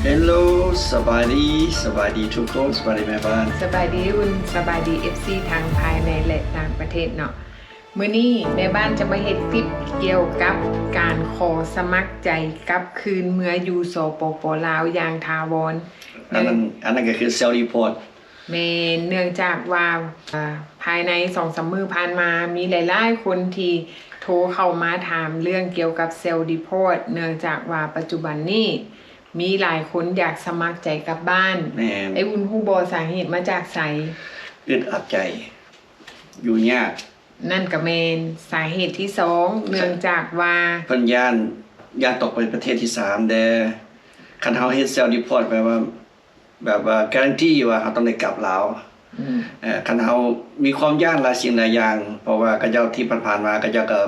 ເຮລໂລ ສະບາຍດີ ສະບາຍດີທຸກຄົນ ສະບາຍດີແມ່ບ້ານ ສະບາຍດີອຸ່ນ ສະບາຍດີ ເອັຟຊີ ທັງພາຍໃນ ແລະ ຕ່າງປະເທດເນາະ. ມື້ນີ້ແມ່ບ້ານຈະມາເຮັດຄລິບກ່ຽວກັບການຂໍສະໝັກໃຈກັບຄືນເມືອຢູ່ ສປປ ລາວ ຢ່າງຖາວອນ. ອັນນັ້ນ ເນື່ອງ ອັນນັ້ນກໍຄື self report. ແມ່ນ, ເນື່ອງຈາກວ່າ ເອີ ພາຍໃນສອງສາມມື້ຜ່ານມາ ມີຫຼາຍໆຄົນທີ່ໂທເຂົ້າມາຖາມເລື່ອງກ່ຽວກັບ self report ເນື່ອງຈາກວ່າປັດຈຸບັນນີ້ມີຫຼາຍຄົນຢາກສະໝັກໃຈກັບບ້ານ. ແມ່ນ. ໄອ້ອຸ່ນຮູ້ບໍ່ ສາເຫດມາຈາກໃສ? ອຶດອັດໃຈ ຢູ່ຍາກ. ນັ້ນກໍແມ່ນສາເຫດທີສອງ ເນື່ອງຈາກວ່າເພິ່ນຢ້ານ ຢ້ານຕົກໄປປະເທດທີສາມແດ່. ຄັນເຮົາເຮັດ self report ແປວ່າ ແບບວ່າ guarantee ວ່າເຮົາຕ້ອງໄດ້ກັບລາວ. ອືມ ເອີ ຄັນເຮົາມີຄວາມຢ້ານຫຼາຍສິ່ງຫຼາຍຢ່າງ ເພາະວ່າເຂົາເຈົ້າທີ່ຜ່ານໆມາ ເຂົາເຈົ້າກໍ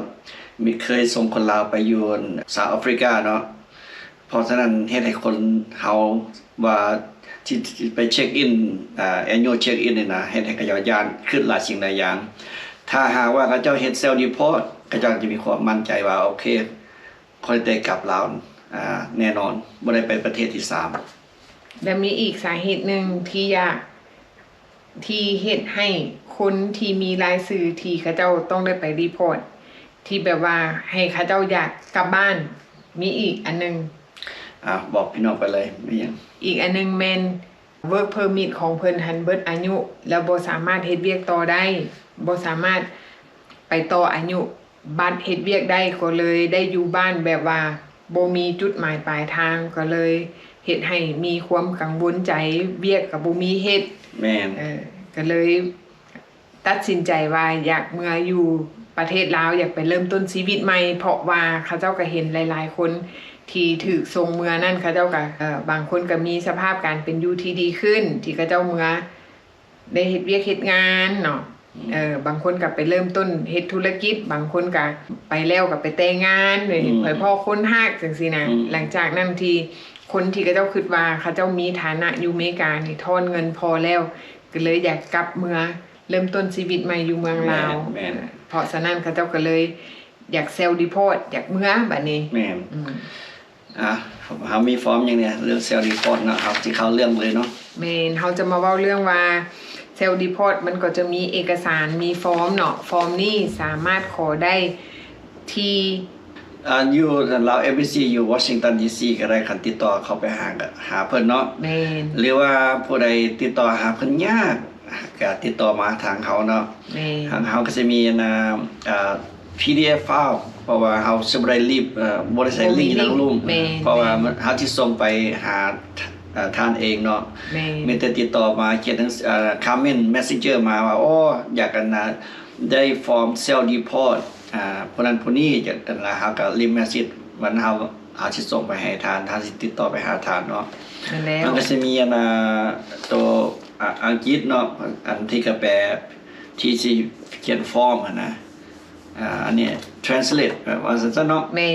ມີ ເຄີຍສົ່ງຄົນລາວໄປຢູ່ South Africa ເນາະ. ເພາະສະນັ້ນເຮັດໃຫ້ຄົນເຮົາວ່າ ທີ່ ທີ່ໄປ check in ອ່າ annual check in ນີ້ນະ ເຮັດໃຫ້ເຂົາເຈົ້າຢ້ານ ຄິດຫຼາຍສິ່ງຫຼາຍຢ່າງ. ຖ້າຫາກວ່າເຂົາເຈົ້າເຮັດ self report ເຂົາເຈົ້າຈະມີຄວາມໝັ້ນໃຈວ່າ ໂອເຄ ຂ້ອຍໄດ້ກັບລາວ ອ່າ ແນ່ນອນ ບໍ່ໄດ້ໄປປະເທດທີສາມ. ແລະ ມີອີກສາເຫດໜຶ່ງທີ່ຢາກ ທີ່ເຮັດໃຫ້ຄົນທີ່ມີລາຍຊື່ທີ່ເຂົາເຈົ້າຕ້ອງໄດ້ໄປ report ທີ່ແບບວ່າໃຫ້ເຂົາເຈົ້າຢາກກັບບ້ານ ມີອີກອັນໜຶ່ງ. ອ່າ ບອກພີ່ນ້ອງໄປເລີຍ ມີຫຍັງ? ອີກອັນໜຶ່ງແມ່ນ work permit ຂອງເພິ່ນຫັ້ນເບິດອາຍຸ ແລ້ວບໍ່ສາມາດເຮັດວຽກຕໍ່ໄດ້ ບໍ່ສາມາດໄປຕໍ່ອາຍຸ ບັດເຮັດວຽກໄດ້ ກໍເລີຍໄດ້ຢູ່ບ້ານແບບວ່າບໍ່ມີຈຸດໝາຍປາຍທາງ ກໍເລີຍເຮັດໃຫ້ມີຄວາມກັງວົນໃຈ ວຽກກໍບໍ່ມີເຮັດ. ແມ່ນ. ເອີ ກໍເລີຍຕັດສິນໃຈວ່າຢາກເມືອຢູ່ປະເທດລາວ ຢາກໄປເລີ່ມຕົ້ນຊີວິດໃໝ່ ເພາະວ່າເຂົາເຈົ້າກໍເຫັນຫຼາຍໆຄົນທີ່ຖືກສົ່ງເມືອນັ້ນ ເຂົາເຈົ້າກໍ ເອີ ບາງຄົນກໍມີສະພາບການເປັນຢູ່ທີ່ດີຂຶ້ນ ທີ່ເຂົາເຈົ້າເມືອ ໄດ້ເຮັດວຽກເຮັດງານເນາະ. ອືມ ເອີ ບາງຄົນກໍໄປເລີ່ມຕົ້ນເຮັດທຸລະກິດ ບາງຄົນກໍໄປແລ້ວກໍໄປແຕ່ງງານ ຫຼື ອືມ ໄປພໍ້ຄົນຮັກຈັ່ງຊີ້ນະ. ອືມ ຫຼັງຈາກນັ້ນທີ່ຄົນທີ່ເຂົາເຈົ້າຄິດວ່າເຂົາເຈົ້າມີຖານະຢູ່ເມການີ້ ທອນເງິນພໍແລ້ວ ກໍເລີຍຢາກກັບເມືອເລີ່ມຕົ້ນຊີວິດໃໝ່ຢູ່ເມືອງລາວ. ແມ່ນ ແມ່ນ. ເພາະສະນັ້ນເຂົາເຈົ້າກໍເລີຍ ຢາກ self report ຢາກເມືອບາດນີ້. ແມ່ນ. ອືມ ອ່າ ເຮົາມີຟອມຫຍັງແດ່ ເລື່ອງ self report ເນາະ? ເຮົາຊິເຂົ້າເລື່ອງເລີຍເນາະ. ແມ່ນ, ເຮົາຈະມາເວົ້າເລື່ອງວ່າ self report ມັນກໍຈະມີເອກະສານ ມີຟອມເນາະ. ຟອມນີ້ສາມາດຂໍໄດ້ທີ່ ອ່າ ຢູ່ລາວ embassy ຢູ່ Washington D C ກໍໄດ້, ຄັນຕິດຕໍ່ເຂົ້າໄປຫາ ຫາເພິ່ນເນາະ. ແມ່ນ. ຫຼືວ່າຜູ້ໃດຕິດຕໍ່ຫາເພິ່ນຍາກ ກໍຕິດຕໍ່ມາທາງເຮົາເນາະ. ແມ່ນ. ທາງເຮົາກໍຊິມີອັນນ່າ ອ່າ PDF file ເພາະວ່າເຮົາຊິບໍ່ໄດ້ລີບ ເອີ ບໍ່ໄດ້ໃສ່ລິ້ງຢູ່ທາງລຸ່ມ. ແມ່ນ. ເພາະວ່າເຮົາຊິສົ່ງໄປຫາ ເອີ ທ່ານເອງເນາະ. ແມ່ນ. ມີແຕ່ຕິດຕໍ່ມາ ຂຽນ ເອີ ຄອມເມັນ Messenger ມາວ່າ ໂອ້ ຢາກອັນນ່າ ໄດ້ຟອມ self report ອ່າ ຜູ້ນັ້ນຜູ້ນີ້ ຈາກນັ້ນລະເຮົາກໍ link message ມັນ ເຮົາ ເຮົາຊິສົ່ງໄປໃຫ້ທ່ານ ທ່ານຊິຕິດຕໍ່ໄປຫາທ່ານເນາະ. ແມ່ນແລ້ວ. ມັນກໍຊິມີອັນນ່າ ໂຕ ອາ ອັງກິດເນາະ ອັນທີ່ກະແປ ທີ່ຊິຂຽນຟອມຫັ້ນນະ. ອ່າ ອັນນີ້ translate ແບບວ່າຊັ້ນເນາະ. ແມ່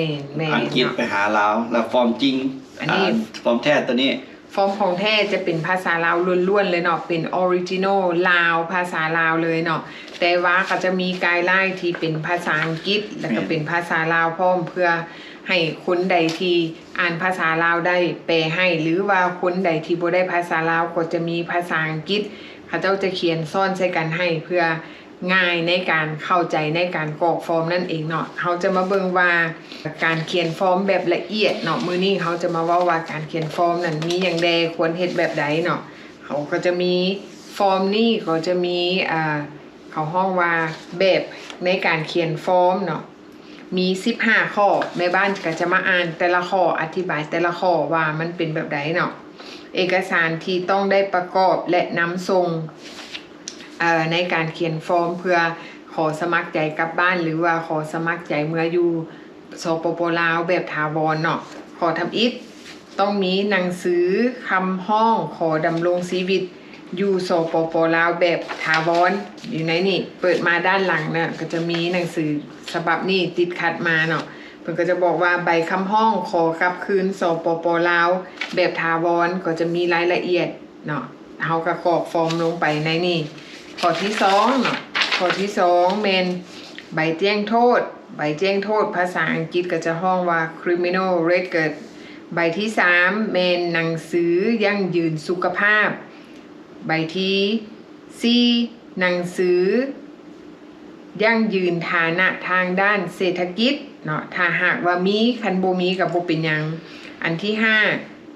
ນໆ. ອັງກິດໄປຫາລາວ ແລ້ວຟອມຈິງ ອັນນີ້ ອ່າ ຟອມແທ້ຕົວນີ້ ຟອມຂອງແທ້ຈະເປັນພາສາລາວລ້ວນໆເລີຍເນາະ, ເປັນ original ລາວ ພາສາລາວເລີຍເນາະ. ແຕ່ວ່າກໍຈະມີ guideline ທີ່ເປັນພາສາອັງກິດ ແລ້ວກໍ ແມ່ນ ເປັນພາສາລາວພ້ອມ ເພື່ອໃຫ້ຄົນໃດທີ່ອ່ານພາສາລາວໄດ້ແປໃຫ້ ຫຼືວ່າຄົນໃດທີ່ບໍ່ໄດ້ພາສາລາວ ກໍຈະມີພາສາອັງກິດ ເຂົາເຈົ້າຈະຂຽນຊ້ອນໃສ່ກັນໃຫ້ ເພື່ອ ງ່າຍໃນການເຂົ້າໃຈໃນການກອກຟອມນັ້ນເອງເນາະ. ເຮົາຈະມາເບິ່ງວ່າການຂຽນຟອມແບບລະອຽດເນາະ, ມື້ນີ້ເຮົາຈະມາເວົ້າວ່າການຂຽນຟອມນັ້ນມີຫຍັງແດ່ ຄວນເຮັດແບບໃດເນາະ. ເຮົາກໍຈະມີ ຟອມນີ້ກໍຈະມີ ອ່າ ເຂົາຮ້ອງວ່າແບບໃນການຂຽນຟອມເນາະ ມີສິບຫ້າຂໍ້. ແມ່ບ້ານກໍຈະມາອ່ານແຕ່ລະຂໍ້ ອະທິບາຍແຕ່ລະຂໍ້ວ່າມັນເປັນແບບໃດເນາະ. ເອກະສານທີ່ຕ້ອງໄດ້ປະກອບ ແລະ ນຳສົ່ງ ເອີ ໃນການຂຽນຟອມເພື່ອຂໍສະໝັກໃຈກັບບ້ານ ຫຼືວ່າຂໍສະໝັກໃຈເມືອຢູ່ ສປປ ລາວ ແບບຖາວອນເນາະ. ຂໍ້ທຳອິດ ຕ້ອງມີໜັງສືຄຳຮ້ອງຂໍດຳລົງຊີວິດຢູ່ ສປປ ລາວ ແບບຖາວອນ. ຢູ່ໃນນີ້ ເປີດມາດ້ານຫຼັງນະ ກໍຈະມີໜັງສືສະບັບນີ້ຕິດຂັດມາເນາະ. ເພິ່ນກໍຈະບອກວ່າ ໃບຄຳຮ້ອງຂໍກັບຄືນ ສປປ ລາວ ແບບຖາວອນ ກໍຈະມີລາຍລະອຽດເນາະ. ເຮົາກໍກອກຟອມລົງໄປໃນນີ້. ຂໍ້ທີສອງເນາະ, ຂໍ້ທີສອງແມ່ນໃບແຈ້ງໂທດ. ໃບແຈ້ງໂທດພາສາອັງກິດກໍຈະຮ້ອງວ່າ criminal record ໃບທີສາມແມ່ນໜັງສືຢັ້ງຢືນສຸຂະພາບ. ໃບທີສີ່ ໜັງສືຢັ້ງຢືນຖານະທາງດ້ານເສດຖະກິດເນາະ ຖ້າຫາກວ່າມີ, ຄັນບໍ່ມີກໍບໍ່ເປັນຫຍັງ. ອັນທີຫ້າ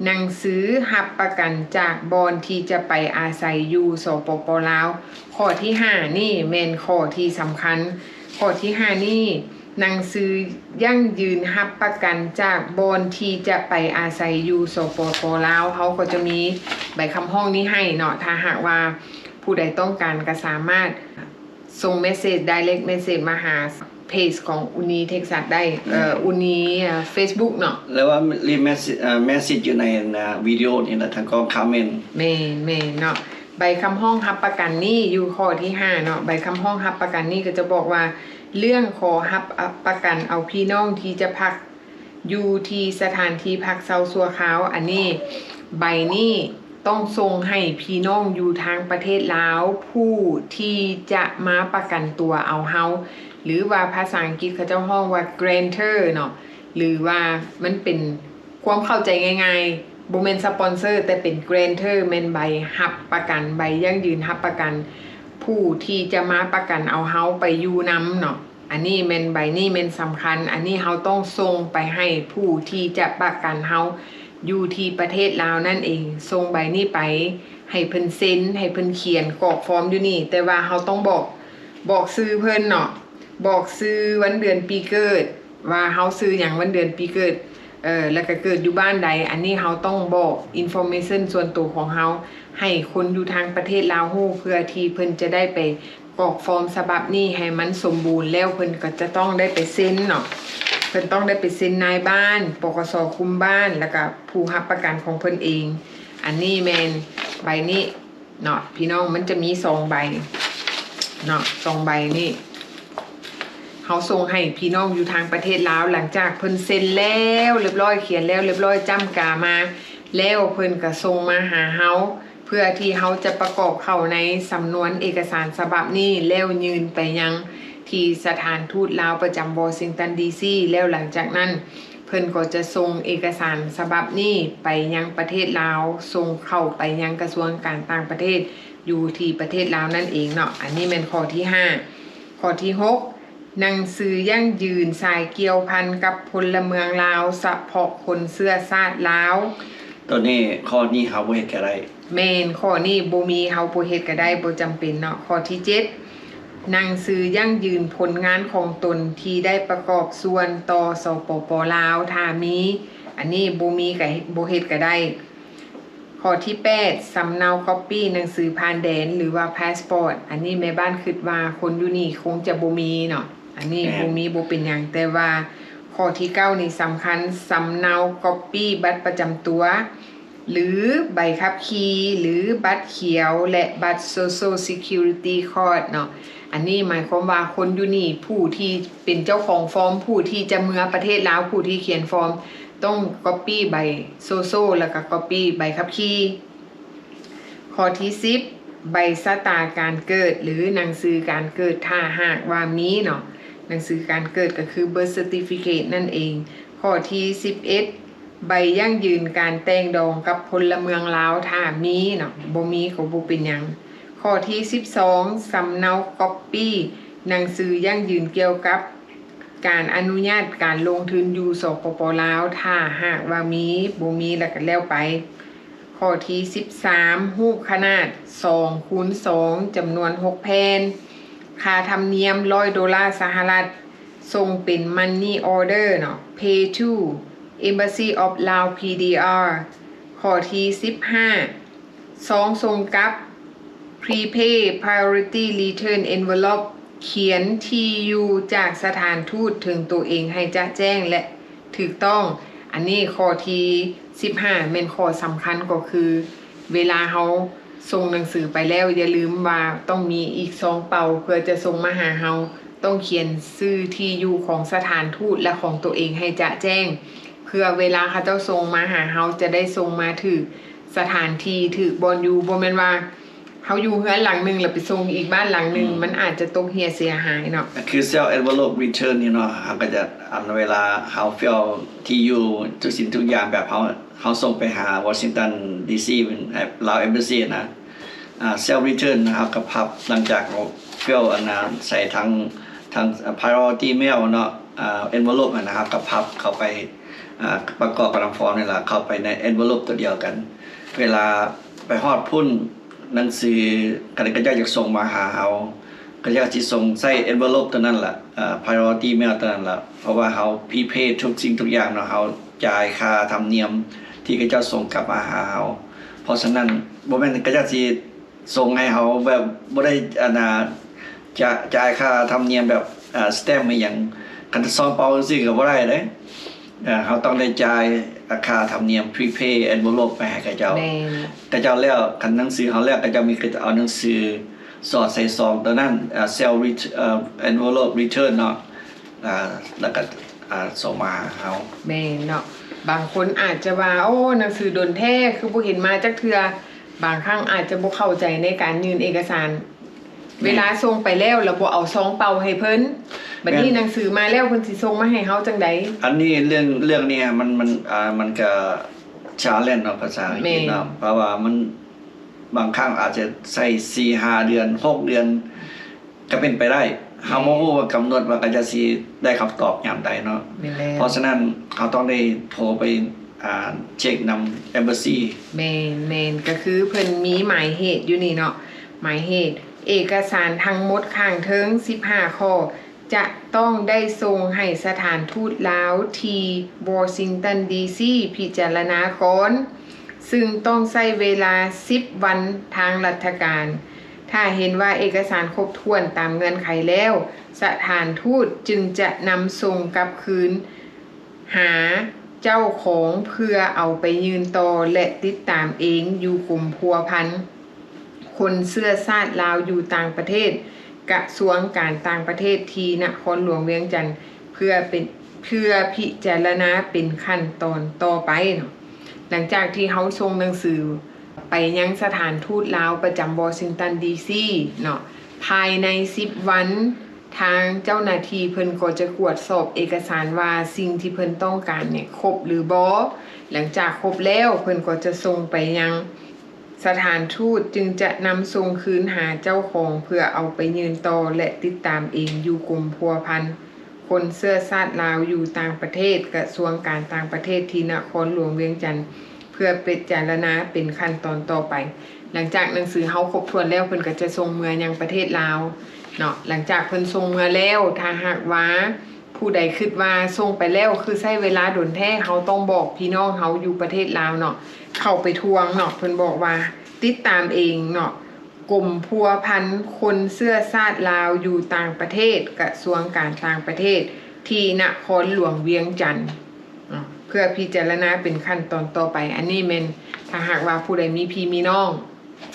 ໜັງສືຮັບປະກັນຈາກບ່ອນທີ່ຈະໄປອາໄສຢູ່ ສປປ ລາວ. ຂໍ້ທີຫ້ານີ້ແມ່ນຂໍ້ທີ່ສຳຄັນ. ຂໍ້ທີຫ້ານີ້ ໜັງສືຢັ້ງຢືນຮັບປະກັນຈາກບ່ອນທີ່ຈະໄປອາໄສຢູ່ ສປປ ລາວ. ເຮົາກໍຈະມີໃບຄຳຮ້ອງນີ້ໃຫ້ເນາະ. ຖ້າຫາກວ່າຜູ້ໃດຕ້ອງການກໍສາມາດສົ່ງ message direct message ມາຫາເພຈຂອງ Uni Texas ໄດ້ ເອີ Uni ເອີ Facebook ເນາະ ຫຼືວ່າ message ເອີ message ຢູ່ໃນອັນນາ ວິດີໂອນີ້ລະ ທາງກ້ອງ comment. ແມ່ນ ແມ່ນເນາະ. ໃບຄຳຮ້ອງຮັບປະກັນນີ້ຢູ່ຂໍ້ທີຫ້າເນາະ. ໃບຄຳຮ້ອງຮັບປະກັນນີ້ກໍຈະບອກວ່າ ເລື່ອງຂໍຮັບປະກັນເອົາພີ່ນ້ອງທີ່ຈະພັກຢູ່ທີ່ສະຖານທີ່ພັກເຊົາຊົ່ວຄາວ. ອັນນີ້ ໃບນີ້ຕ້ອງສົ່ງໃຫ້ພີ່ນ້ອງຢູ່ທາງປະເທດລາວ ຜູ້ທີ່ຈະມາປະກັນຕົວເອົາເຮົາ ຫຼືວ່າພາສາອັງກິດເຂົາເຈົ້າຮ້ອງວ່າ grantor ເນາະ ຫຼືວ່າມັນເປັນຄວາມເຂົ້າໃຈງ່າຍໆ ບໍ່ແມ່ນ sponsor ແຕ່ເປັນ grantor ແມ່ນໃບຮັບປະກັນ, ໃບຢັ້ງຢືນຮັບປະກັນ ຜູ້ທີ່ຈະມາປະກັນເອົາເຮົາໄປຢູ່ນຳເນາະ. ອັນນີ້ແມ່ນ ໃບນີ້ແມ່ນສຳຄັນ. ອັນນີ້ເຮົາຕ້ອງສົ່ງໄປໃຫ້ຜູ້ທີ່ຈະປະກັນເຮົາຢູ່ທີ່ປະເທດລາວນັ້ນເອງ. ສົ່ງໃບນີ້ໄປໃຫ້ເພິ່ນເຊັນ, ໃຫ້ເພິ່ນຂຽນກອກຟອມຢູ່ນີ້, ແຕ່ວ່າເຮົາຕ້ອງບອກ, ບອກຊື່ເພິ່ນເນາະ, ບອກຊື່ ວັນເດືອນປີເກີດ ວ່າເຮົາຊື່ຫຍັງ, ວັນເດືອນປີເກີດ ເອີ ແລ້ວກໍເກີດຢູ່ບ້ານໃດ. ອັນນີ້ເຮົາຕ້ອງບອກ information ສ່ວນໂຕຂອງເຮົາໃຫ້ຄົນຢູ່ທາງປະເທດລາວຮູ້ ເພື່ອທີ່ເພິ່ນຈະໄດ້ໄປກອກຟອມສະບັບນີ້ໃຫ້ມັນສົມບູນ ແລ້ວເພິ່ນກໍຈະຕ້ອງໄດ້ໄປເຊັນເນາະ, ເພິ່ນຕ້ອງໄດ້ໄປເຊັນນາຍບ້ານ, ປກສ ຄຸມບ້ານ ແລ້ວກໍຜູ້ຮັບປະກັນຂອງເພິ່ນເອງ. ອັນນີ້ແມ່ນໃບນີ້ເນາະ ພີ່ນ້ອງ, ມັນຈະມີສອງໃບເນາະ, ສອງໃບນີ້ ເຮົາສົ່ງໃຫ້ພີ່ນ້ອງຢູ່ທາງປະເທດລາວ ຫຼັງຈາກເພິ່ນເຊັນແລ້ວລຽບຮ້ອຍ, ຂຽນແລ້ວລຽບຮ້ອຍ, ຈ້ຳກາມາແລ້ວ, ເພິ່ນກໍສົ່ງມາຫາເຮົາ ເພື່ອທີ່ເຮົາຈະປະກອບເຂົ້າໃນສຳນວນເອກະສານສະບັບນີ້ ແລ້ວຍື່ນໄປຍັງທີ່ສະຖານທູດລາວປະຈຳວໍຊິງຕັນ ດີຊີ ແລ້ວຫຼັງຈາກນັ້ນ ເພິ່ນກໍຈະສົ່ງເອກະສານສະບັບນີ້ໄປຍັງປະເທດລາວ, ສົ່ງເຂົ້າໄປຍັງກະຊວງການຕ່າງປະເທດຢູ່ທີ່ປະເທດລາວນັ້ນເອງເນາະ. ອັນນີ້ແມ່ນຂໍ້ທີຫ້າ. ຂໍ້ທີຫົກ ໜັງສືຢັ້ງຢືນສາຍກ່ຽວພັນກັບພົນລະເມືອງລາວ ສະເພາະຄົນເຊື້ອຊາດລາວ. ໂຕນີ້ ຂໍ້ນີ້ເຮົາບໍ່ເຮັດກໍໄດ້. ແມ່ນ, ຂໍ້ນີ້ບໍ່ມີ ເຮົາບໍ່ເຮັດກໍໄດ້, ບໍ່ຈຳເປັນເນາະ. ຂໍ້ທີເຈັດ ໜັງສືຢັ້ງຢືນຜົນງານຂອງຕົນທີ່ໄດ້ປະກອບສ່ວນຕໍ່ ສປປ ລາວ ຖ້າມີ, ອັນນີ້ບໍ່ມີກໍເຮັດ, ບໍ່ເຮັດກໍໄດ້. ຂໍ້ທີແປດ ສຳເນົາກັອບປີ້ໜັງສືຜ່ານແດນ ຫຼືວ່າ passport. ອັນນີ້ແມ່ບ້ານຄິດວ່າຄົນຢູ່ນີ້ຄົງຈະບໍ່ມີເນາະ, ອັນນີ້ ແມ່ນ ບໍ່ມີ ບໍ່ເປັນຫຍັງ. ແຕ່ວ່າຂໍ້ທີເກົ້ານີ້ສຳຄັນ, ສຳເນົາກັອບປີ້ບັດປະຈຳຕົວ ຫຼື ໃບຂັບຂີ່ ຫຼື ບັດຂຽວ ແລະ ບັດ Social Security Card ເນາະ. ອັນນີ້ໝາຍຄວາມວ່າຄົນຢູ່ນີ້ ຜູ້ທີ່ເປັນເຈົ້າຂອງຟອມ, ຜູ້ທີ່ຈະເມືອປະເທດລາວ, ຜູ້ທີ່ຂຽນຟອມ ຕ້ອງກັອບປີ້ໃບ Social ແລ້ວກໍກັອບປີ້ໃບຂັບຂີ່. ຂໍ້ທີສິບ ໃບຊະຕາການເກີດ ຫຼື ໜັງສືການເກີດ ຖ້າຫາກວ່າມີເນາະ, ໜັງສືການເກີດກໍຄື Birth Certificate ນັ້ນເອງ. ຂໍ້ທີສິບເອັດ ໃບຢັ້ງຢືນການແຕ່ງດອງກັບພົນລະເມືອງລາວ ຖ້າມີເນາະ, ບໍ່ມີກໍບໍ່ເປັນຫຍັງ. ຂໍ້ທີສິບສອງ ສຳເນົາກັອບປີ້ໜັງສືຢັ້ງຢືນກ່ຽວກັບການອະນຸຍາດການລົງທຶນຢູ່ ສປປ ລາວ ຖ້າຫາກວ່າມີ, ບໍ່ມີແລ້ວກໍແລ້ວໄປ. ຂໍ້ທີສິບສາມ ຮູບຂະໜາດສອງຄູນສອງ ຈຳນວນຫົກແຜ່ນ, ຄ່າທຳນຽມຮ້ອຍໂດລາສະຫະລັດ, ສົ່ງເປັນ Money Order ເນາະ, Pay to Embassy of Laos ພີດີອາ. ຂໍ້ທີສິບຫ້າ ຊອງສົ່ງກັບ Prepaid Priority Return Envelope ຂຽນທີ່ຢູ່ຈາກສະຖານທູດເຖິງໂຕເອງໃຫ້ຈະແຈ້ງ ແລະ ຖືກຕ້ອງ. ອັນນີ້ຂໍ້ທີສິບຫ້າ ແມ່ນຂໍ້ສຳຄັນ ກໍຄືເວລາເຮົາສົ່ງໜັງສືໄປແລ້ວ ຢ່າລືມວ່າຕ້ອງມີອີກຊອງເປົ່າ ເພື່ອຈະສົ່ງມາຫາເຮົາ, ຕ້ອງຂຽນຊື່ທີ່ຢູ່ຂອງສະຖານທູດ ແລະ ຂອງໂຕເອງໃຫ້ຈະແຈ້ງ ເພື່ອເວລາເຂົາເຈົ້າສົ່ງມາຫາເຮົາ ຈະໄດ້ສົ່ງມາຖືກສະຖານທີ່ ຖືກບ່ອນຢູ່. ບໍ່ແມ່ນວ່າ ເຮົາຢູ່ເຮືອນຫຼັງໜຶ່ງ ແລ້ວໄປສົ່ງອີກບ້ານຫຼັງໜຶ່ງ ອືມ ມັນອາດຈະຕົກເຫື່ອເສຍຫາຍເນາະ. ຄື self envelope return ນີ້ເນາະ ເຮົາກໍຈະ ອັນ ເວລາເຮົາ fill ທີ່ຢູ່ທຸກສິ່ງທຸກຢ່າງ ແບບເຮົາ ເຮົາສົ່ງໄປຫາ Washington D C ລາວ Embassy ນະ ອ່າ self return ເຮົາກໍພັບ ຫຼັງຈາກເຮົາ fill ອັນນະ ໃສ່ທາງ ທາງ priority mail ເນາະ ອ່າ envelope ຫັ້ນນະ ເຮົາກໍພັບເຂົ້າໄປ ອ່າ ປະກອບກັບນຳຟອມນີ້ລະ ເຂົ້າໄປໃນ envelope ຕົວດຽວກັນ. ເວລາໄປຮອດພຸ້ນ ໜັງສື ຄັນເຂົາເຈົ້າຢາກສົ່ງມາຫາເຮົາ ເຂົາເຈົ້າຊິສົ່ງໃສ່ envelope ຕົວນັ້ນລະ ເອີ priority mail ຕົວນັ້ນລະ ເພາະວ່າເຮົາ prepay ທຸກສິ່ງທຸກຢ່າງເນາະ ເຮົາຈ່າຍຄ່າທຳນຽມທີ່ເຂົາເຈົ້າສົ່ງກັບມາຫາເຮົາ. ເພາະສະນັ້ນ ບໍ່ແມ່ນເຂົາເຈົ້າຊິສົ່ງໃຫ້ເຮົາແບບບໍ່ໄດ້ ອັນນາ ຈະ ຈ່າຍຄ່າທຳນຽມແບບ ເອີ stamp ອີ່ຫຍັງ ຄັນຊອງເປົ່າຊື່ໆກໍບໍ່ໄດ້ເດ້. ເອີ ເຮົາຕ້ອງໄດ້ຈ່າຍຄ່າທຳນຽມ prepay envelope ໄປໃຫ້ເຂົາເຈົ້າ. ແມ່ນ. ເຂົາເຈົ້າແລ້ວ ຄັນໜັງສືເຮົາແລ້ວ ເຂົາເຈົ້າມີ ກໍຈະເອົາໜັງສືສອດໃສ່ຊອງຕົວນັ້ນ ເອີ self ret- ເອີ envelope return ເນາະ ອ່າ ແລ້ວກໍ ອ່າ ສົ່ງມາຫາເຮົາ. ແມ່ນເນາະ. ບາງຄົນອາດຈະວ່າ ໂອ້ ໜັງສືດົນແທ້ ຄືບໍ່ເຫັນມາຈັກເທື່ອ. ບາງຄັ້ງອາດຈະບໍ່ເຂົ້າໃຈໃນການຍື່ນເອກະສານ. ແມ່ນ. ເວລາສົ່ງໄປແລ້ວ ແລ້ວບໍ່ເອົາຊອງເປົ່າໃຫ້ເພິ່ນ ບັດນີ້ ແມ່ນ ໜັງສືມາແລ້ວ ເພິ່ນຊິສົ່ງມາໃຫ້ເຮົາຈັ່ງໃດ? ອັນນີ້ເລື່ອງ ເລື່ອງນີ້ມັນ ມັນ ອ່າ ມັນກະ challenge ເນາະ ພາສາອັງກິດເນາະ. ແມ່ນ. ເພາະວ່າມັນ ບາງຄັ້ງອາດຈະໃຊ້ສີ່ຫ້າເດືອນ ຫົກເດືອນ ກໍເປັນໄປໄດ້. ເຮົາບໍ່ຮູ້ວ່າກຳນົດວ່າເຂົາເຈົ້າຊິໄດ້ຄຳຕອບຍາມໃດເນາະ. ແມ່ນແລ້ວ. ເພາະສະນັ້ນ ເຮົາຕ້ອງໄດ້ໂທໄປ ອ່າ ເຊັກນຳ Embassy. ແມ່ນໆ ກໍຄືເພິ່ນມີໝາຍເຫດຢູ່ນີ້ເນາະ ໝາຍເຫດ ເອກະສານທັງໝົດຂ້າງເທິງສິບຫ້າຂໍ້ ຈະຕ້ອງໄດ້ສົ່ງໃຫ້ສະຖານທູດລາວທີ່ Washington D C ພິຈາລະນາກ່ອນ, ຊຶ່ງຕ້ອງໃຊ້ເວລາສິບວັນທາງລັດຖະການ. ຖ້າເຫັນວ່າເອກະສານຄົບຖ້ວນຕາມເງື່ອນໄຂແລ້ວ, ສະຖານທູດຈຶ່ງຈະນຳສົ່ງກັບຄືນ ຫາເຈົ້າຂອງເພື່ອເອົາໄປຍື່ນຕໍ່ ແລະ ຕິດຕາມເອງຢູ່ກົມພົວພັນຄົນເຊື້ອຊາດລາວຢູ່ຕ່າງປະເທດ, ກະຊວງການຕ່າງປະເທດທີ່ນະຄອນຫຼວງວຽງຈັນ ເພື່ອເປັນ ເພື່ອພິຈາລະນາເປັນຂັ້ນຕອນຕໍ່ໄປເນາະ. ຫຼັງຈາກທີ່ເຮົາສົ່ງໜັງສືໄປຍັງສະຖານທູດລາວປະຈຳ Washington D C ເນາະ, ພາຍໃນສິບວັນ ທາງເຈົ້າໜ້າທີ່ເພິ່ນກໍຈະກວດສອບເອກະສານວ່າສິ່ງທີ່ເພິ່ນຕ້ອງການນີ້ຄົບຫຼືບໍ່. ຫຼັງຈາກຄົບແລ້ວ ເພິ່ນກໍຈະສົ່ງໄປຍັງສະຖານທູດ, ຈຶ່ງຈະນຳສົ່ງຄືນຫາເຈົ້າຂອງເພື່ອເອົາໄປຍື່ນຕໍ່ ແລະ ຕິດຕາມເອງຢູ່ກົມພົວພັນຄົນເຊື້ອຊາດລາວຢູ່ຕ່າງປະເທດ, ກະຊວງການຕ່າງປະເທດທີ່ນະຄອນຫຼວງວຽງຈັນ ເພື່ອພິຈາລະນາເປັນຂັ້ນຕອນຕໍ່ໄປ. ຫຼັງຈາກໜັງສືເຮົາຄົບຖ້ວນແລ້ວ ເພິ່ນກໍຈະສົ່ງເມືອຍັງປະເທດລາວເນາະ. ຫຼັງຈາກເພິ່ນສົ່ງເມືອແລ້ວ ຖ້າຫາກວ່າຜູ້ໃດຄິດວ່າສົ່ງໄປແລ້ວຄືໃຊ້ເວລາດົນແທ້, ເຮົາຕ້ອງບອກພີ່ນ້ອງເຮົາຢູ່ປະເທດລາວເນາະ ເຂົ້າໄປທວງເນາະ. ເພິ່ນບອກວ່າຕິດຕາມເອງເນາະ, ກົມພົວພັນຄົນເຊື້ອຊາດລາວຢູ່ຕ່າງປະເທດ, ກະຊວງການຕ່າງປະເທດທີ່ນະຄອນຫຼວງວຽງຈັນ ເນາະ ເພື່ອພິຈາລະນາເປັນຂັ້ນຕອນຕໍ່ໄປ. ອັນນີ້ແມ່ນຖ້າຫາກວ່າຜູ້ໃດມີພີ່ມີນ້ອງ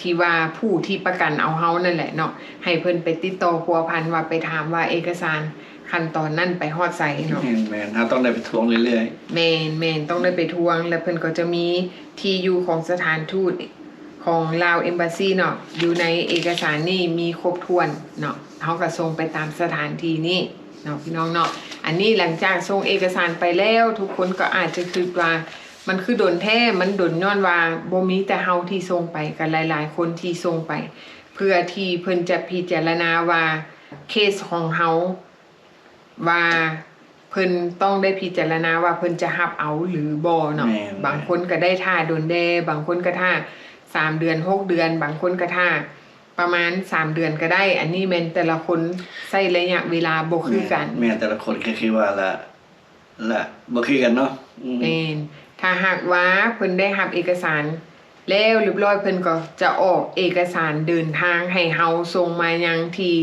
ທີ່ວ່າຜູ້ທີ່ປະກັນເອົາເຮົານັ້ນແຫຼະເນາະ, ໃຫ້ເພິ່ນໄປຕິດຕໍ່ພົວພັນວ່າໄປຖາມວ່າເອກະສານຂັ້ນຕອນນັ້ນໄປຮອດໃສເນາະ. ແມ່ນໆ ເຮົາຕ້ອງໄດ້ໄປທວງເລື້ອຍໆ. ແມ່ນໆ ຕ້ອງໄດ້ໄປທວງ ແລ້ວເພິ່ນກໍຈະມີທີ່ຢູ່ຂອງສະຖານທູດ ຂອງລາວ Embassy ເນາະ, ຢູ່ໃນເອກະສານນີ້ມີຄົບຖ້ວນເນາະ, ເຮົາກໍສົ່ງໄປຕາມສະຖານທີ່ນີ້ເນາະ ພີ່ນ້ອງເນາະ. ອັນນີ້ຫຼັງຈາກສົ່ງເອກະສານໄປແລ້ວ ທຸກຄົນກໍອາດຈະຄິດວ່າມັນຄືດົນແທ້, ມັນດົນຍ້ອນວ່າບໍ່ມີແຕ່ເຮົາທີ່ສົ່ງໄປ, ກໍຫຼາຍໆຄົນທີ່ສົ່ງໄປ ເພື່ອທີ່ເພິ່ນຈະພິຈາລະນາວ່າເຄສຂອງເຮົາ ວ່າເພິ່ນຕ້ອງໄດ້ພິຈາລະນາວ່າເພິ່ນຈະຮັບເອົາຫຼືບໍ່ເນາະ. ແມ່ນໆ ບາງຄົນກໍໄດ້ຖ້າດົນແດ່, ບາງຄົນກໍຖ້າສາມເດືອນ ຫົກເດືອນ, ບາງຄົນກໍຖ້າປະມານສາມເດືອນກໍໄດ້. ອັນນີ້ແມ່ນແຕ່ລະຄົນໃຊ້ໄລຍະເວລາບໍ່ຄືກັນ. ແມ່ນໆ ແຕ່ລະຄົນກໍຄືວ່າລະ ລະບໍ່ຄືກັນເນາະ. ອືມ ແມ່ນ. ຖ້າຫາກວ່າເພິ່ນໄດ້ຮັບເອກະສານ ແລ້ວລຽບຮ້ອຍ ເພິ່ນກໍຈະອອກເອກະສານເດີນທາງໃຫ້ເຮົາ ສົ່ງມາຍັງທີ່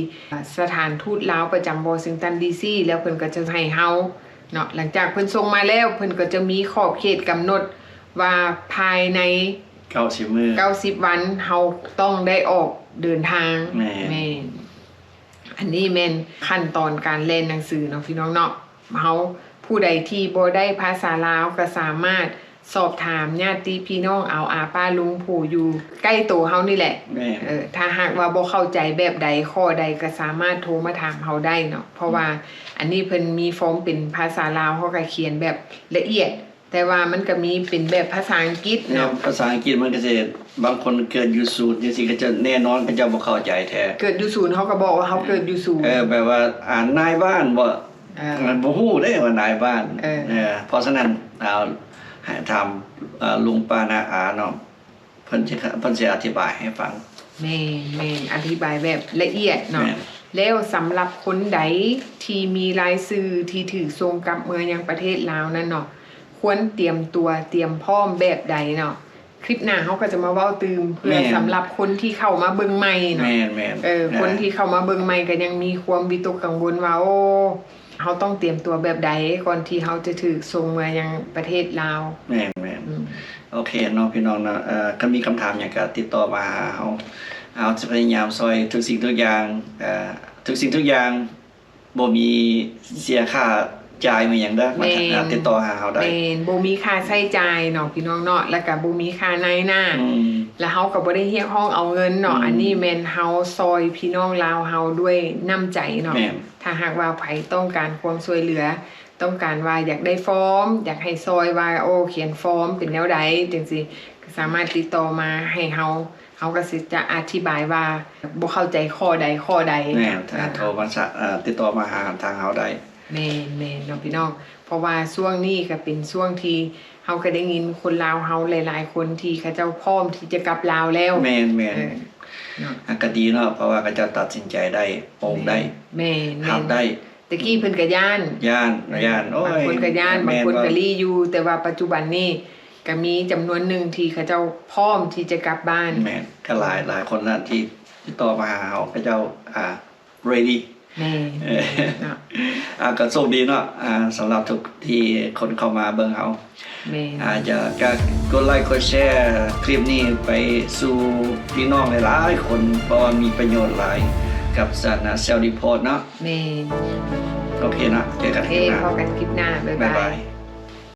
ສະຖານທູດລາວປະຈຳ Washington D C ແລ້ວເພິ່ນກໍຈະໃຫ້ເຮົາເນາະ. ຫຼັງຈາກເພິ່ນສົ່ງມາແລ້ວ ເພິ່ນກໍຈະມີຂອບເຂດກຳນົດວ່າພາຍໃນເກົ້າສິບມື້ ເກົ້າສິບວັນ ເຮົາຕ້ອງໄດ້ອອກເດີນທາງ. ແມ່ນ ແມ່ນ. ອັນນີ້ແມ່ນຂັ້ນຕອນການແລ່ນໜັງສືເນາະ ພີ່ນ້ອງເນາະ. ເຮົາ ຜູ້ໃດທີ່ບໍ່ໄດ້ພາສາລາວກໍສາມາດ ສອບຖາມຍາດຕິພີ່ນ້ອງ ອາວອາປ້າລຸງ ຜູ້ຢູ່ໃກ້ໂຕເຮົານີ້ແຫຼະ. ແມ່ນ. ເອີ ຖ້າຫາກວ່າບໍ່ເຂົ້າໃຈແບບໃດ ຂໍ້ໃດ ກໍສາມາດໂທມາຖາມເຮົາໄດ້ເນາະ ເພາະວ່າອັນນີ້ເພິ່ນມີຟອມເປັນພາສາລາວ ເຮົາກໍຂຽນແບບລະອຽດ ແຕ່ວ່າມັນກໍມີເປັນແບບພາສາອັງກິດເນາະ. ແມ່ນ ພາສາອັງກິດມັນກໍຊິ ບາງຄົນເກີດຢູ່ສູນຈັ່ງຊີ້ ກໍຈະແນ່ນອນ ເຂົາເຈົ້າບໍ່ເຂົ້າໃຈແທ້. ເກີດຢູ່ສູນ ເຮົາກໍບອກວ່າເຮົາເກີດຢູ່ສູນ. ເອີ ແບບວ່າ ອ່າ ນາຍບ້ານບໍ່ ເອີ ມັນບໍ່ຮູ້ເດ້ວ່ານາຍບ້ານ. ເອີ ເອີ ເພາະສະນັ້ນ ເອົາ ໃຫ້ຖາມ ເອີ ລຸງປ້ານ້າອາເນາະ ເພິ່ນຊິ ເພິ່ນຊິອະທິບາຍໃຫ້ຟັງ. ແມ່ນໆ ອະທິບາຍແບບລະອຽດເນາະ. ແມ່ນ. ແລ້ວສຳລັບຄົນໃດທີ່ມີລາຍຊື່ທີ່ຖືກສົ່ງກັບເມືອຍັງປະເທດລາວນັ້ນເນາະ ຄວນຕຽມຕົວຕຽມພ້ອມແບບໃດເນາະ? ຄລິບໜ້າເຮົາກໍຈະມາເວົ້າຕື່ມ ເພື່ອ ແມ່ນ ສຳລັບຄົນທີ່ເຂົ້າມາເບິ່ງໃໝ່ເນາະ. ແມ່ນໆ ເອີ ແມ່ນ. ຄົນທີ່ເຂົ້າມາເບິ່ງໃໝ່ກໍຍັງມີຄວາມວິຕົກກັງວົນວ່າ ໂອ້ ເຮົາຕ້ອງຕຽມຕົວແບບໃດ ກ່ອນທີ່ເຮົາຈະຖືກສົ່ງເມືອຍັງປະເທດລາວ? ແມ່ນໆ. ອືມ ໂອເຄເນາະ ພີ່ນ້ອງເນາະ. ເອີ ຄັນມີຄຳຖາມຫຍັງກໍຕິດຕໍ່ມາຫາເຮົາ ເຮົາຈະພະຍາຍາມຊ່ອຍທຸກສິ່ງທຸກຢ່າງ. ເອີ ທຸກສິ່ງທຸກຢ່າງ ບໍ່ມີເສຍຄ່າຈ່າຍມີຫຍັງເດີ. ແມ່ນ. ມາຕິດຕໍ່ຫາເຮົາໄດ້. ແມ່ນ ບໍ່ມີຄ່າໃຊ້ຈ່າຍເນາະ ພີ່ນ້ອງເນາະ ແລ້ວກໍບໍ່ມີຄ່ານາຍໜ້າ. ອືມ. ແລ້ວເຮົາກໍບໍ່ໄດ້ຮຽກຮ້ອງເອົາເງິນເນາະ. ອືມ. ອັນນີ້ແມ່ນເຮົາຊ່ອຍພີ່ນ້ອງລາວເຮົາດ້ວຍນ້ຳໃຈເນາະ. ແມ່ນ. ຖ້າຫາກວ່າໃຜຕ້ອງການຄວາມຊ່ວຍເຫຼືອ ຕ້ອງການວ່າຢາກໄດ້ຟອມ ຢາກໃຫ້ຊ່ອຍວ່າ ໂອ້ ຂຽນຟອມເປັນແນວໃດ ຈັ່ງຊີ້ ກໍສາມາດຕິດຕໍ່ມາໃຫ້ເຮົາ ເຮົາກໍຊິຈະອະທິບາຍວ່າບໍ່ເຂົ້າໃຈຂໍ້ໃດຂໍ້ໃດ. ແມ່ນ. ໂທມາສະ ເອີ ຕິດຕໍ່ມາຫາທາງເຮົາໄດ້. ແມ່ນໆ ເນາະ ພີ່ນ້ອງ ເພາະວ່າຊ່ວງນີ້ກໍເປັນຊ່ວງທີ່ເຮົາກໍໄດ້ຍິນຄົນລາວເຮົາຫຼາຍໆຄົນທີ່ເຂົາເຈົ້າພ້ອມທີ່ຈະກັບລາວແລ້ວ. ແມ່ນໆ. ເອີ ເນາະ ອາ ກໍດີເນາະ ເພາະວ່າເຂົາເຈົ້າຕັດສິນໃຈໄດ້ ໂປ່ງໄດ້. ແມ່ນໆ. ຮັບໄດ້. ແຕ່ກີ້ເພິ່ນກໍຢ້ານ ຢ້ານ ຢ້ານ ໂອ້ຍ ບາງຄົນກໍຢ້ານ ແມ່ນ ບາງຄົນກໍລີ້ຢູ່ ແຕ່ວ່າປັດຈຸບັນນີ້ກໍມີຈຳນວນໜຶ່ງທີ່ເຂົາເຈົ້າພ້ອມທີ່ຈະກັບບ້ານ. ແມ່ນ ກໍຫຼາຍ ຫຼາຍຄົນລະທີ່ຕິດຕໍ່ມາຫາເຮົາ ເຂົາເຈົ້າ ອ່າ ready. ແມ່ນ ເອີ ເນາະ ອ່າ ກໍໂຊກດີເນາະ ອ່າ ສຳລັບທຸກທີ່ຄົນເຂົ້າມາເບິ່ງເຮົາ. ແມ່ນ. ອາ ຢາກ ກໍກົດໄລກົດແຊຄລິບນີ້ໄປສູ່ພີ່ນ້ອງຫຼາຍໆຄົນ ເພາະວ່າມີປະໂຫຍດຫຼາຍກັບສານະ Self Report ເນາະ. ແມ່ນ. ໂອເຄເນາະ ເຈີກັນຄລິບໜ້າ. ໂອເຄ ພໍ້ກັນຄລິບໜ້າ. ບາຍບາຍ. ບາຍບາຍ.